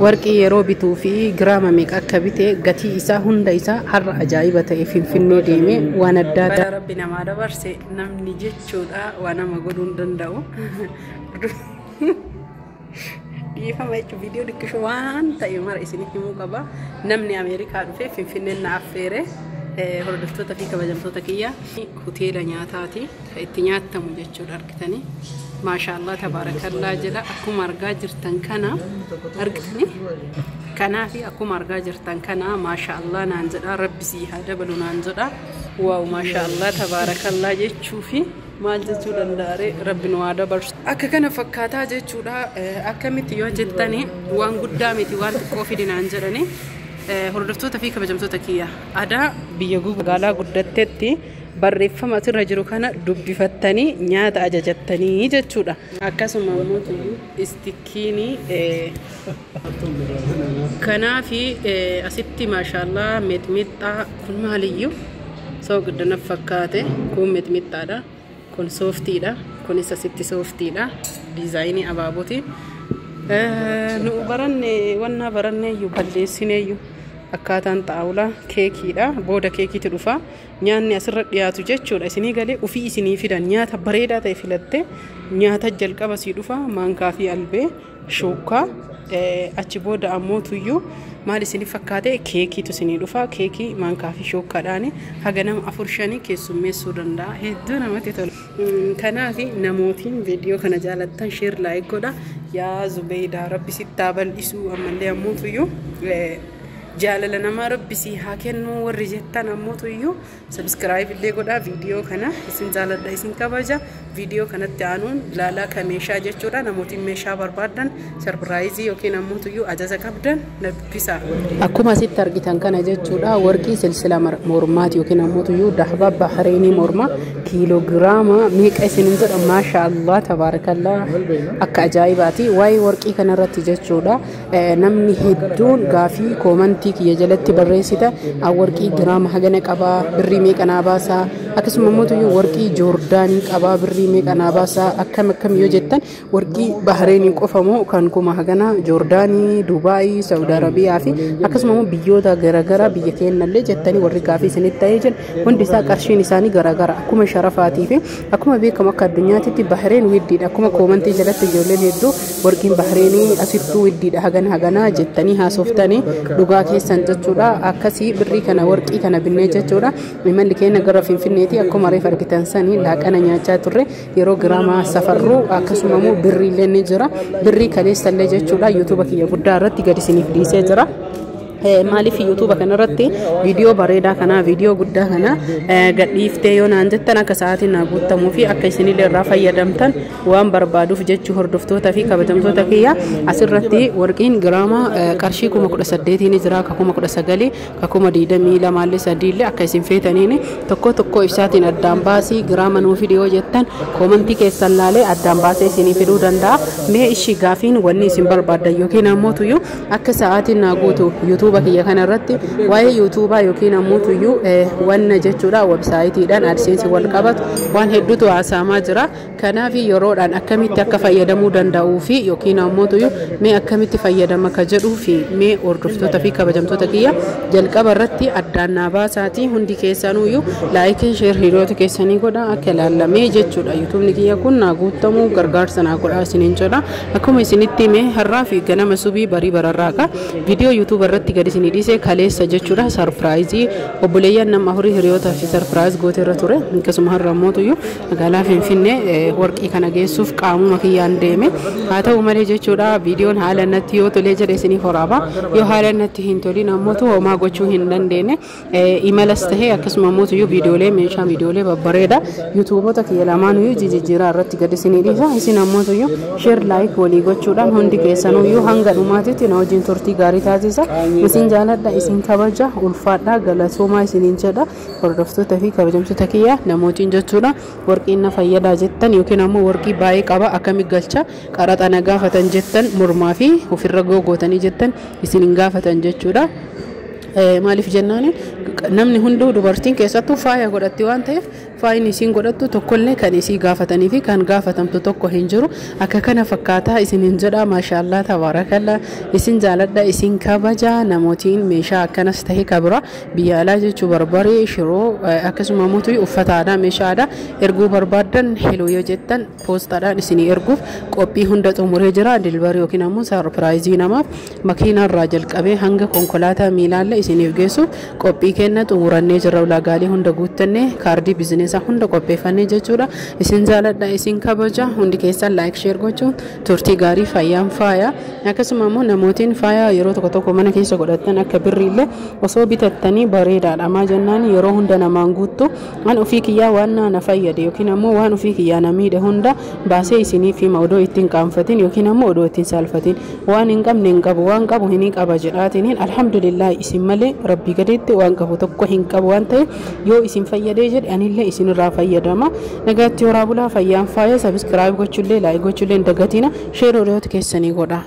Warqii yeroo bituu fi giraama meeqa akka bite, gatii isaa, hunda isaa har'a ajaa'iba ta'e Finfinnee deemee waan addaa Bara Rabbi namaa dabarse namni jechuudha waan nama godhuu hin danda'u. Dhiifama jechuun viidiyoo dhiqqishu waan ta'e mara isiniif himuu qaba. Namni Ameerikaa dhufee Finfinneen na affeere, hordoftoota fi kabajamtoota kiyya, hoteela nyaataati kan itti nyaattamu jechuudha argitanii. Maashaallah, tabaarakallaa jedha, akkuma argaa jirtan kana argitanii. Kanaafi akkuma argaa jirtan kana maashaallah naan jedha, Rabbi sii haa dabalu naan jedha. Wow, maashaallah, tabaarakallaa jechuu fi maal jechuu danda'are, Rabbi nu haa dabarsu. Akka kana fakkaataa jechuudha. Akkamitti yoo jettani, waan guddaa miti, waan xiqqoo fidi naan jedhani. Hordoftoota fi kabajamtoota kiyya, aadaa biyya magaalaa guddattetti barreeffama asirra jiru kana dubbifattanii nyaata ajajattanii jechuudha. Akkasuma immoo istikkiinii kanaafi asitti maashaallaa mixmixaa kun maaliyyuu soogidda fakkaate, kun mixmixaadha. Kun sooftiidha. Kunis asitti sooftiidha. Diizaayinii abaabooti. Nu baranne wannaa baranneeyyuu balleessineeyyuu. Akkaataan xaawulaa keekiidha. Booda keekiitu dhufa. Nyaanni asirra dhiyaatu jechuudha. Isinii galee ufii isinii fidan, nyaata bareedaa ta'e filatte nyaata jalqaba sii dhufa, maankaa fi albee, shuukkaa. Achi booda ammoo tuyyuu maal isinii fakkaate, keekiitu isinii dhufa. Keekii maankaa fi shuukkaadhaan haga nama afur shanii keessummeessuu danda'a. Hedduu namatti tola. Kanaaf namootiin viidiyoo kana jaalattan share, like godha. Yaa Zubeedaa, Rabbi sittaa bal'isuu, ammallee ammoo tuyyuu jaalala namaa Rabbi sii haa kennu warri jettan ammoo tuyyuu subscribe illee godhaa viidiyoo kana. Isin jaaladha, isin kabaja. Viidiyoo kanatti aanuun laalaa ka meeshaa jechuudha. Namootiin meeshaa barbaadan, surprise yookiin ammoo tuyyuu ajaja qabdan na dubbisa. Akkuma asitti argitan kana jechuudha, warqii silsila mormaati yookiin ammoo tuyyuu dahba Bahreenii mormaa kiiloogiraama meeqa isinin jedha. Maasha Allah, tabaarakallaa, akka ajaa'ibaati. Waa'ee warqii kanarratti jechuudha, namni hedduun gaafii koomantii kiyya jalatti barreessita. Warqii giraama hagana qabaa, birrii meeqa naa baasaa? Akkasuma immoo tuyyuu warqii Joordaanii qabaa, birrii meeqa naa baasaa? Akkam akkam yoo jettan, warqii Bahreenii qofa moo kan kuma hagana Joordaanii, Dubaayii, Saudi Arabiyaa fi akkasuma immoo biyyoota garaagaraa biyya keenyallee jettanii warri gaafii isinitti ta'ee jiran, hundi isaa qarshiin isaanii garaagara akkuma sharafaatii fi akkuma beekamu akka addunyaatitti Bahreen widdiidha. Akkuma koomantii jalatti ijoolleen hedduu warqiin Bahreenii asittuu widdiidha, hagana haganaa jettanii haasoftanii, dhugaa keessan jechuudha. Akkasii birrii kana warqii kana binnee jechuudha. Imalli keenya gara Finfinneeti. Akkuma reef argitan sanii laaqana nyaachaa turre yeroo giraama safarruu, akkasuma immoo birriillee ni jira. Birrii kaleessallee jechuudha yuutuuba kiyya guddaa irratti gadi isiniif dhiisee jira. Maaliif yuutuuba kanarratti viidiyoo bareedaa kana, viidiyoo guddaa kana gadhiiftee yoo naan jettan, akka sa'aatiin naa guutamuu fi akka isinillee irraa fayyadamtan waan barbaaduuf jechuu. Hordoftoota fi kabajamtoota kiyya, asirratti warqiin giraama qarshii 18,000 ni jira, ka 19,000, ka 22,000llee sadiillee, akka isin feetaniin tokko tokko ibsaatiin addaan baasii giraama nuu fidi yoo jettan, koomantii keessan laalee addaan baasee isinii fiduu danda'a. Mee ishii gaafiin wanni isin barbaaddan yookiin ammoo tuyyuu akka sa'aatiin naa guutu yuutuuba kiyya kanarratti waa'ee yuutuubaa yookiin ammoo tuyyuu wanna jechuudha, websaayitiidhaan AdSense wal qabatu waan hedduutu haasa'amaa jira. Kanaaf yeroodhaan akkamitti akka fayyadamuu danda'uu fi yookiin ammoo tuyyuu mee akkamitti fayyadama ka jedhuu fi mee hordoftoota fi kabajamtoota kiyya, jalqaba irratti addaan naa baasaatii hundi keessanuyyuu like, share hiriyoota keessanii godha akka ilaallamee jechuudha. Yuutuubni kiyya kun naa guutamuu gargaarsa naa godhaa isiniin jedha. Akkuma isinitti hime, har'aa fi ganama subii barii bararraaqa viidiyoo yuutuuba irratti gadi isinii dhiise kaleessa jechuudha. Surprise obboleeyyan nama afurii hiriyoota fi surprise gooteerra ture. Akkasuma har'a mootuyyuu magaalaa Finfinnee warqii kana geessuuf qaamuma kiyyaan deeme. Haa ta'u malee jechuudha, viidiyoon haala natti yoo tolee jedhe isiniif waraaba, yoo haala natti hin tolin ammoo homaa gochuu hin dandeenye. Imalas tahee akkasuma mootuyyuu viidiyoolee meeshaa viidiyoolee babbareeda yuutuuboota kiyya lamaanuyyuu jijjiiraa irratti gadi isinii dhiisa. Isin ammootuyyuu share, like walii gochuudhaan hundi keessanuyyuu hanga dhumaatitti na wajjin turtii gaarii taasisa. Isin jaaladha, isin kabaja, ulfaadha, galatoomaa isiniin jedha. Hordoftoota fi kabajamtoota kiyya, namootiin jechuudha warqiin na fayyadaa jettan yookiin ammoo warqii baay'ee qaba, akkami galcha, qaraxa na gaafatan jettan, mormaa fi ofirra gogootanii jettan, isin hin gaafatan jechuudha. Maaliif jennaan, namni hunduu dubartiin keessattuu faaya godhatti waan ta'eef Faayini isiin godhattu tokkollee kan isii gaafatanii fi kan gaafatamtu tokko hin jiru. Akka kana fakkaataa isiniin jedha. Maashaallaa tabaarakallaa, isin jaaladha, isin kabaja. Namootiin meeshaa akkanas tahe kabira biyya alaa jechuu barbaree, shiroo, akkasuma mootu uffata aadaa, meeshaa aadaa erguu barbaaddan, heloo yoo jettan poostaadhaan isinii erguuf qophii hunda xumuree jira. Delivery yookiin ammoo surprise namaaf makiinaa irraa jalqabee hanga konkolaataa miilaallee isiniif geessuuf qophii kenna xumurannee jirra. Ulaagaalee hunda guuttannee, kaardii bizinesaa hunda qopheeffannee jechuudha. Isin jaaladha, isin kabaja. Hundi keessan like, share gochuun turtii gaarii. Fayyaan faaya. Akkasuma immoo namootiin faaya yeroo tokko tokko mana keessa godhattan akka birriillee osoo bitattanii bareedaadha. Maa jennaan, yeroo hunda namaan guuttu. An ofii kiyyaa waan na fayyade yookiin ammoo waan ofii kiyyaa na miidhe hunda baasee isiniif hima, odoo ittiin qaanfatin yookiin ammoo odoo ittiin saalfatin. Waan hin qabne hin qabu, waan qabu hin qaba jedhaatiniin. Alhamdulillah, isin malee Rabbii gaditti waan qabu tokko hin qabu waan ta'eef, yoo isin fayyadee jedhe anillee isinirraa fayyadama. Nagaatti horaa bulaa. Fayyaan faaya. Subscribe gochuullee, like gochuullee hin dagatina. Share hiriyoota keessanii godha.